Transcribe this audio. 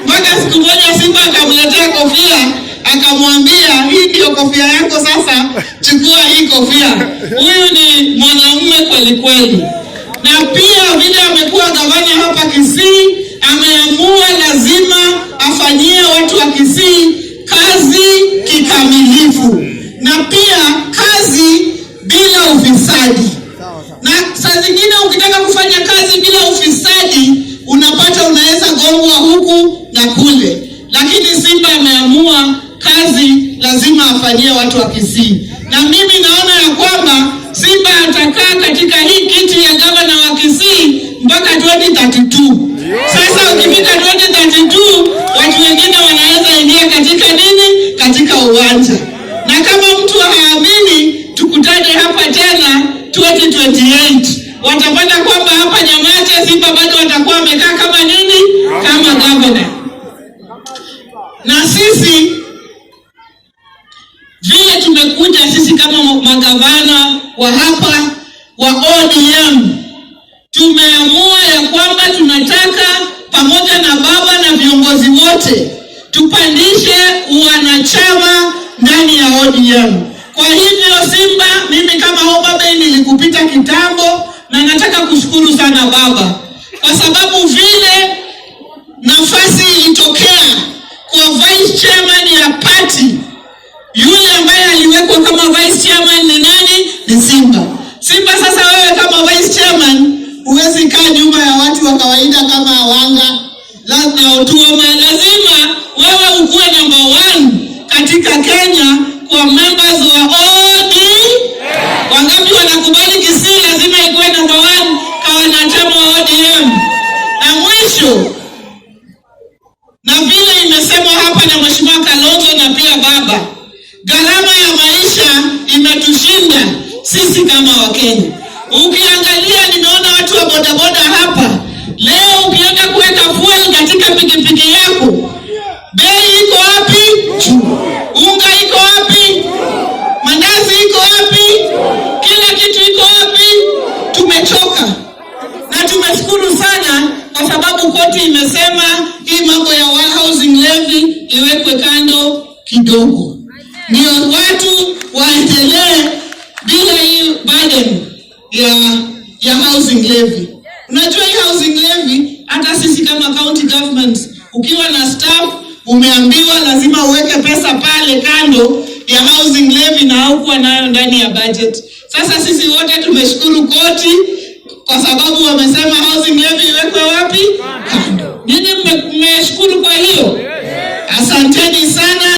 Mpaka siku moja Simba akamletea kofia, akamwambia, "Hii ndio kofia yako sasa, chukua hii kofia." Huyu ni mwanamume kweli kweli, na pia vile amekuwa gavana hapa Kisii, ameamua lazima afanyie watu wa Kisii kazi kikamilifu, na pia kazi bila ufisadi. Na saa zingine ukitaka kufanya kazi bila ufisadi, unapata unaweza gongwa huku na kule, lakini Simba ameamua kazi lazima afanyie watu wa Kisii, na mimi naona ya kwamba Simba atakaa katika hii kiti ya gavana wa Kisii mpaka 2032. Sasa ukifika 2032, watu wengine wanaweza ingia katika nini? Katika uwanja. Na kama mtu haamini, tukutane hapa tena 2028, watapata kwamba hapa Nyamache Simba bado watakuwa wamekaa kama nini? Kama governor. Na sisi vile tumekuja sisi kama magavana wa hapa wa ODM, tumeamua ya kwamba tunataka pamoja na baba na viongozi wote tupandishe wanachama ndani ya ODM. Kwa hivyo Simba, mimi kama Homa Bay nilikupita kitambo, na nataka kushukuru sana baba, kwa sababu vile nafasi ilitokea kwa vice chairman ya party, yule ambaye aliwekwa kama vice chairman ni nani? Ni Simba. Simba, sasa wewe kama vice chairman huwezi kaa nyuma ya watu wa kawaida kama Wanga na Otuoma, lazima wewe ukuwe number one katika Kenya kwa members wa ODM. Wangapi wanakubali Kisii lazima ikuwe number one kwa wanachama wa ODM? Na mwisho, na vile imesemwa hapa na Mheshimiwa Kalonzo na pia baba, gharama ya maisha imetushinda sisi kama Wakenya. Ukiangalia, nimeona watu wa bodaboda hapa leo, ukienda kuweka fuel katika pikipiki yako, bei iko wapi? Juu. Unga iko wapi? Mandazi iko wapi? Kila kitu iko wapi? Tumechoka na tumeshukuru sana kwa sababu koti imesema hii mambo ya housing levy iwekwe kando kidogo, ndio watu waendelee bila hii burden ya housing levy. Unajua hii housing levy, hata sisi kama county government, ukiwa na staff umeambiwa lazima uweke pesa pale kando ya housing levy na haukuwa nayo ndani ya budget. Sasa sisi wote tumeshukuru koti kwa sababu wamesema housing levy iwekwe wapi? Kando. Nyinyi mmeshukuru kwa hiyo? Asanteni sana.